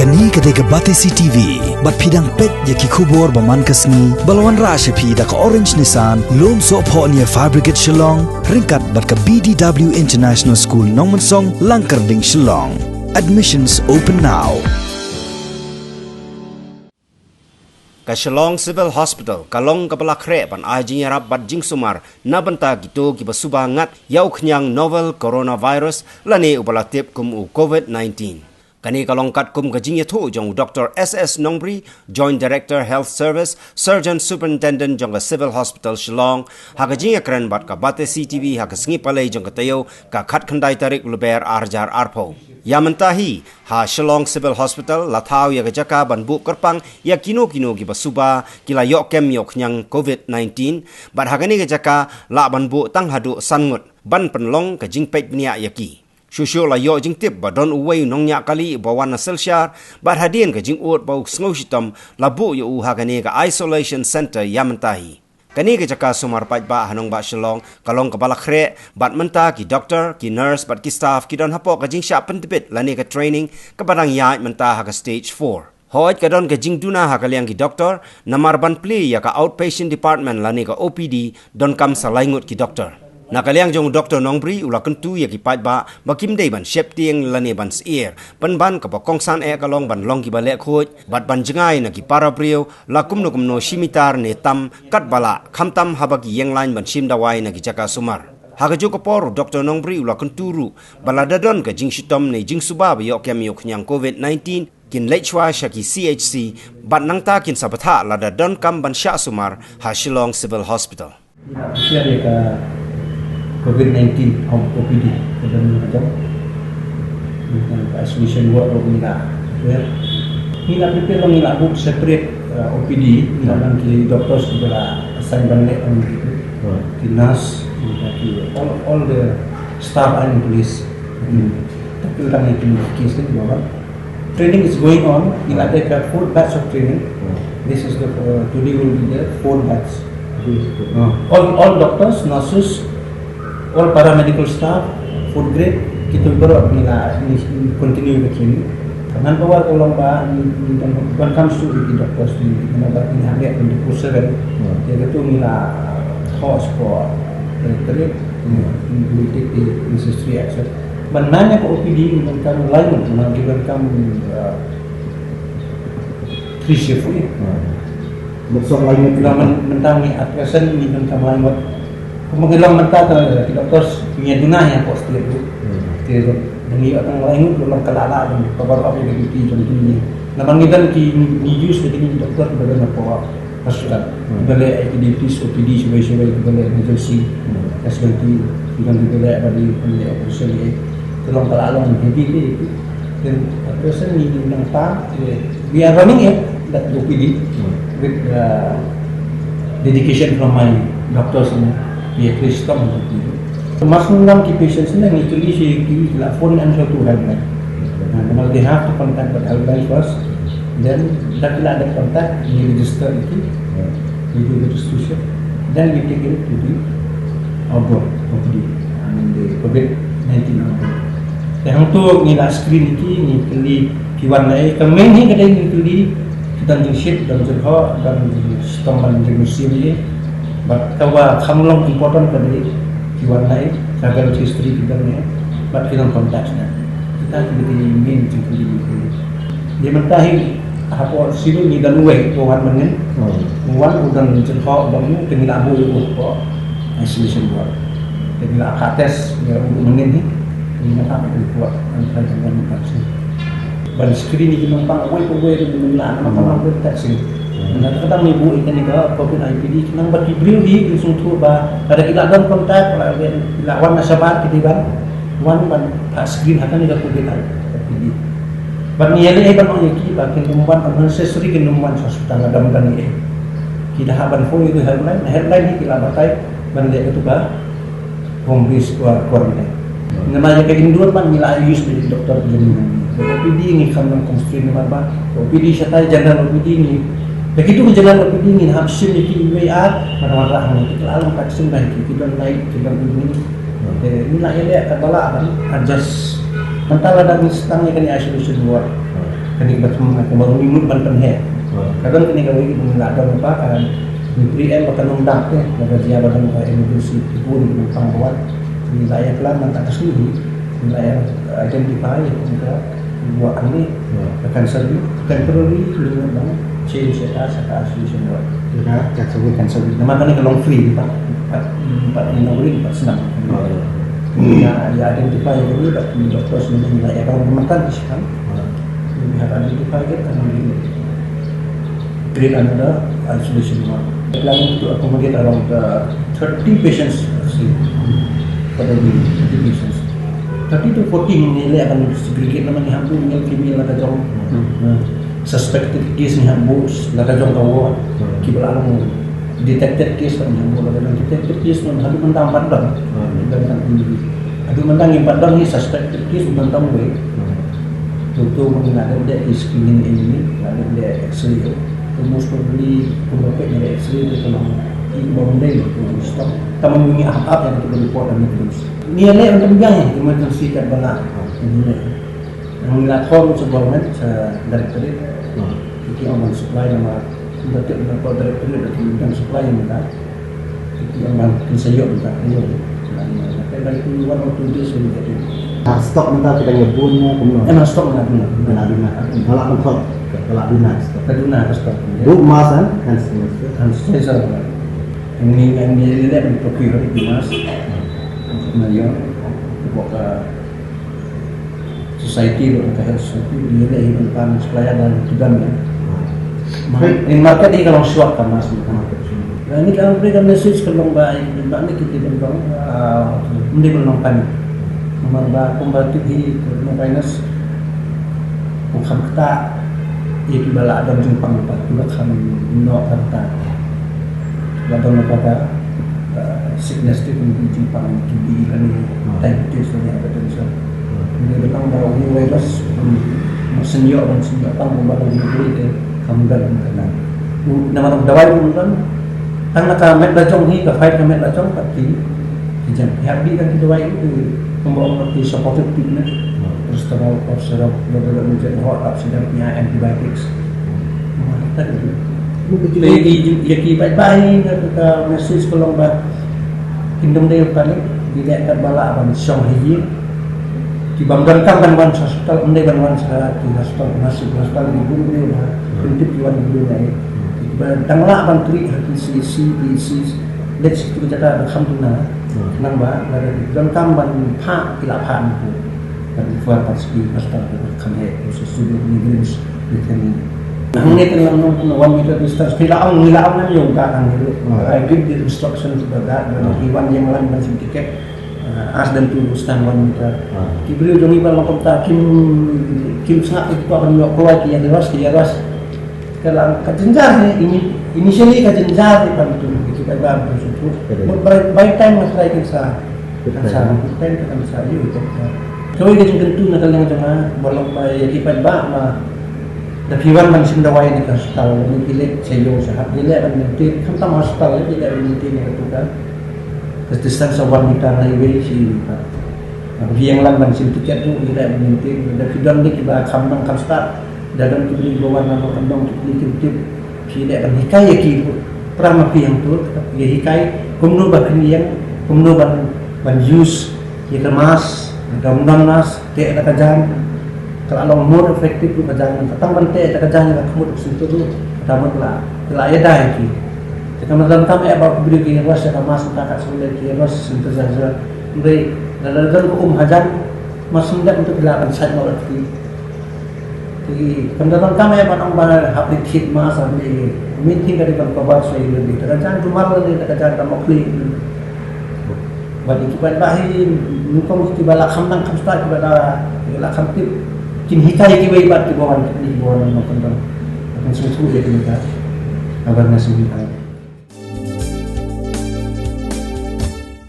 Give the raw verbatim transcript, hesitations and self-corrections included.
Kane ka dei ka Batesi T V, bad phi dang peit ïa ki khubor ba man ka sngi, ba la wanrah sha phi da ka Orange Nissan, Lumsohphoh near Fire Brigade Shillong, ryngkat bad ka B D W International School Nongmensong, Langkyrding, Shillong. Admissions open now. Ka Shillong Civil Hospital ka long kaba la khreh ban ai jingïarap bad jingsumar na bynta kito kiba suba ngat ïa u khñiang novel coronavirus lane uba la tip kum u COVID nineteen. Kane ka long katkum ka jingïathuh jong u Doctor S S Nongbri, Joint Director Health Service, Surgeon Superintendent jong ka Civil Hospital Shillong, ha ka jingïakren bad ka Batesi T V ha ka sngi Palei jong ka taïew ka khatkhyndai tarik u Lber ar hajar arphew. Ïa mynta hi, ha Shillong Civil Hospital la thaw ïa ka jaka ban buh kyrpang ïa kino kino kiba suba ki la ïoh kem ïa u khñiang COVID nineteen, bad ha kane ka jaka lah ban buh tang haduh san ngut ban pynlong ka jingpeit bniah ïa ki. Shuh shuh la ïoh jingtip ba don uwei u nongñiah kali uba wan na Silchar, bad hadien ka jingud ba u sngew shitom la buh ïa u ha kane ka isolation center ïa mynta hi. Kane ka jaka sumar paidbah ha nongbah Shillong ka long kaba la khreh, bad mynta ki doctor, ki nurse bad ki staff ki don hapoh ka jingshah pyntbit lane ka training kaba dang ïaid mynta ha ka stage four. Hooid, ka don ka jingduna ha ka liang ki doctor namar ban plie ïa ka outpatient department lane ka O P D, donkam sa lai ngut ki doctor. Na ka liang jong u Doctor Nongbri u la kyntu ïa ki paidbah ba kim dei ban sheptieng lane ban syier, pynban kaba kongsan eh ka long ban long kiba leh khuid bad ban jngai na ki para briew la kumno kumno shi mitar ne tam katba lah, khamtam haba ki ïeng lain ban shim dawai na ki jaka sumar. Ha kajuh ka por u Doctor Nongbri u la kyntu ruh ba lada don ka jingshitom ne jingsuba ba ïoh kem ïa u khñiang COVID nineteen, kin leit shuwa sha ki C H C, bad nangta kin sa bthah lada donkam ban shah sumar ha Shillong Civil Hospital. Ngi la prepare ïa ka COVID nineteen O P D, ka don ka jong, ka isolation ward ruh ngi la prepare. Ngi la prepare long, ngi la book separate, uh, O P D, ngi la don ki doctors kiba la assign ban leh, um, ki nurse, ki all, all the staff are in place. Hmm. Tapi orang yang kena case kan, bawa. Training is going on. Ngi la dei ka four batch of training. Hmm. This is the, uh, today will be the four batch. Hmm. Uh, all, all doctors, nurses, all paramedical staff, fourth grade, kita baru ngi la, ngi continue the training. Ngan bawa ka long ba, ngi, ngi, when comes to the doctors, ngi, ngi, ngi, ngi, ngi, twenty-four seven. Hmm. Jadi tu ngi la, uh, host for, uh, training. Hmm. Ngi, ngi take the necessary action. Ban man ïa ka O P D ngi donkam lai ngut, ngi donkam, uh, three shift ïa. Hmm. Bad song lai ngut. Ngi donkam, mynta ngi at present ngi donkam lai ngut. Kumba ngi long mynta ka, ki doctors ngi duna ïa ka state ruh. Hmm. Te ngi ïoh tang lai ngut, long ka la la, long ka baroh ïa ka duty jong ngi. Namar ngi don ki, ngi use ïa ki doctor kiba don hapoh hospital. Hmm. Kiba leh activities, O P D, shawei shawei, kiba leh emergency, hmm, casualty, kiba leh, kiba leh ba dei, kiba leh operation, eh. Ka long ka la long heavy, eh. Then operation ngi nang ta, eh, we are running, eh, that O P D, hmm, with, uh, dedication from my doctors, you know, we are Christian, you know. Mas nang ki patients ne ngi kylli shi ki la phone and so to helpline. Namar they have to contact that helpline first. Then that la ada contact, ngi register ïa ki. Ngi do registration. Then we take it to the outdoor, O P D. I mean the COVID nineteen outdoor. Te hangto ngi la screen ïa ki, ngi kylli ki wan na ei, ka main hi ka dei ngi kylli ki don jingshit, don jingkhoh, don jingshitom, don jingshit. But kaba kham long important ka dei ki wan na ei, ka health history ki don ne, bad ki don contact ne. Kita ki dei ki main jingkylli. Ïa mynta hi hapoh sini ngi don uwei, uba wan mynnin. Hmm. Uba wan u don jingkhoh, u don, te ngi la buh u hapoh isolation ward. Te ngi la ap test ïa u mynnin hi. Ngi la ap report, an trai kan wan vaccine. Ban screen ïa ki nongpang uwei pa uwei ruh mynta ngi la ap, hmm, ban vaccine. Mynta ka dang ngi buh ïa kane ka COVID I P D, khnang ba ki briew hi kin sngewthuh ba lada ki la don contact, lada ki la wan na shabar, ki dei ban wan ban pat screen ha kane ka COVID I P D. Bad ngi ïaleh hi ban ong ïa ki ba kin ym wan unnecessary, kin ym wan sha hospital lada ym don ei. Ki da hap ban phone ïa ka helpline, na helpline hi ki la batai ban leh ïa ka tu ka home based qua-, quarantine. Hmm. Namar ïa ka indoor ban ngi la use ïa ki doctor ki jong ngi. Ka O P D ngi kham nang constrain namar ba ka O P D shatai, general O P D ngi. Ïa kitu ki general O P D ngin hap shim ïa ki uwei ar, namar ba hangne ki la long vaccine ba ki, ki don night, ki don evening. Hmm. Te ngi la ïaleh katba lah ban adjust. Mynta lada ngi sdang ïa kane isolation ward. Hmm. Kane ka ba thum na ka ba ngi mut ban pynheh. Hmm. Ka don kane ka wei ngi la don ba ka ngi pre em ba ka nong dak te, ba ka jia ba don ka emergency, ki bun ki nongpang ba wan. Ngi la ïa klam nang ka sngi, ngi la ïa identify ïa ka buh kane, hmm, ka cancer ward, temporary, ngi mut ban change ïa ka sha ka isolation ward. Ïa ka cancer ward. Cancer ward. Namar kane ka long free, pat, pat, pat inaugurate, pat sdang. Hmm. Ïa, ïa identify ïa kane, pat ki doctors ngi la ïa klam nang ka sdang. Hmm. We have identified it and we create another isolation ward. We're planning to accommodate around, uh, thirty patients, uh, for the day, thirty patients. Thirty to forty ngi leh ban segregate namar ngi hap buh male female la ka jong. Hmm. Uh, suspected case ngi hap buh la ka jong ka ward. Hmm. Kiba la long detected case ngi hap buh la ka jong detected case ngi hap buh mynta ym pat don. Hmm. Don tang ïa ki. Haduh mynta ngim pat don hi suspected case, u don tang uwei. Hmm. To to ngi la dep dei screening ïa ngi, la dep dei X-ray. To most probably kumba peit ngi dei X-ray te ka long i kumba ym dei to stop. Tang ma ngi ap ap ïa ka report and evidence. Ngi ïaleh ban pynbiang emergency katba lah. Ngi la khot sha government, sha directorate. Hmm. Ki ong ban supply namar kumba tip na ko directorate da ki ban supply ïa ngi da. Ki ong ban kin sa ïoh da ka ïoh. By two, one or two days we'll get it. Ha stock mynta kita ïa bun ïa kumno? Em ha stock mynta kumno? Mynta duna. Ka la ban khot, ka la duna stock. Ka duna ka stock. Buh mask and hand sanitizer. Hand sanitizer. Ngi ngi ngi leh ban procure ki mask. Na ïoh buh ka society, ba ka health society, ngi leh hi ban pan supplier da ki don ïa. Ma, in market hi ka long shuwa ka mask. Ngi ka ong pre ka message ka long ba, ba ngi ki dei ban long, ah, ym dei ban long panic. Namar ba kumba tip hi coronavirus, u kham ktah ïa kiba la don jingpang, ba kiba kham noh kham ktah. Ba don lypa ka, uh, sickness te kum ki jingpang, ki B P lane, hmm, diabetes lane, hypertension. Hmm. Ngi ba tang ba u virus, um, sngewbha ban sngewbha tang ba la jingpang te kham don ka nang. U, namar dawai u don, tang na ka met la jong hi, ka fight ka met la jong pat ki, ki jan. Ïa bi kan ki dawai u, kumba ong ki supportive treatment. Hmm. Paracetamol, cough syrup, ba ba la jingpang, hot up syrup, ïa antibiotics. Hmm. Namar kata ka Te ïa ki, ïa ki paidbah hi ka, ka message ka long ba kin ym dei panic, ngi leh katba lah ban shong ha ïing. Ki bym donkam ban wan sha hospital, ym dei ban wan sha ki hospital, ki hospital ki bun briew ba, hmm, kin tip ki wan ki briew nai. Ki ba dang lah ban treat ha ki C H C, P H C, leit sha ki jaka ba kham duna. Hmm. Nang ba lada ki donkam ban phah, ki la phah na ki. Ban refer ban sha ki hospital ba kham heh, sha Sumsui, New Greens, Bethany. Hangne te la long one meter distance. Phi la ong, ngi la ong, ngan ïoh ka hangne ruh. Hmm. I give the instruction to the guard, when he wan ïeng lan ban shim ticket, uh, ask them to stand one meter. Hmm. Ki briew jong ngi ba long kumta, kim, kim sngap ki kwah ban ïoh kloi, ki ïa rush, ki ïa rush. Ka la, ka jynjar hi, ini-, initially ka jynjar hi ban tu, ki paidbah ban tu sngewthuh. But by, by time nga try kan sa, kan sa, by time kan sa, ïoh kan sa. Kawei ka jingkyntu na ka liang jong nga, ba long ba ïa ki paidbah ma, da phi wan ban shim dawai na ka hospital, lane phi leit sha ïew sha hap, phi leh ban maintain, khamtam hospital, phi leh ban maintain ïa katu ka, ka distance of one meter na iwei sha iwei pat. Phi ïeng lan ban shim ticket ruh, phi leh ban maintain, da phi don dei kiba kham nang kham stad, da don ki briew ba wan na nongkyndong, ki briew kim tip, phi leh ban hikai ïa ki ruh. Para ma phi hangto, ïa hikai kumno ba phin ïeng, kumno ban, ban use ïa ka mask, da ym don mask, teh da ka jaiñ. Ka la long more effective ruh ka jaiñ, ka tang ban teh da ka jaiñ ka khmut sngewthuh ruh, ka mut la, ka la ïada ïa ki. Te ka mut donkam eh ba ki briew ki rush ïa ka mask, ka kat sngewlei ki rush sanitizer. Hynrei lada don ka um hajan, ma sngewdep hangto ki lah ban sait noh ïa ki. Te kam da donkam eh ban ong ba hap leit thied mask, hap leit, main thing ka dei ban cover shuwa ïa lade. Da ka jaiñ tumar lane da ka jaiñ ka mokli. Bad ïa ki paidbah hi nyngkong kiba la kham nang kham stad, kiba la, kiba la kham tip, kin hikai ïa kiwei pat kiba wan, kiba wan nongkyndong. Kan sngewthuh ïa kane ka awareness ni.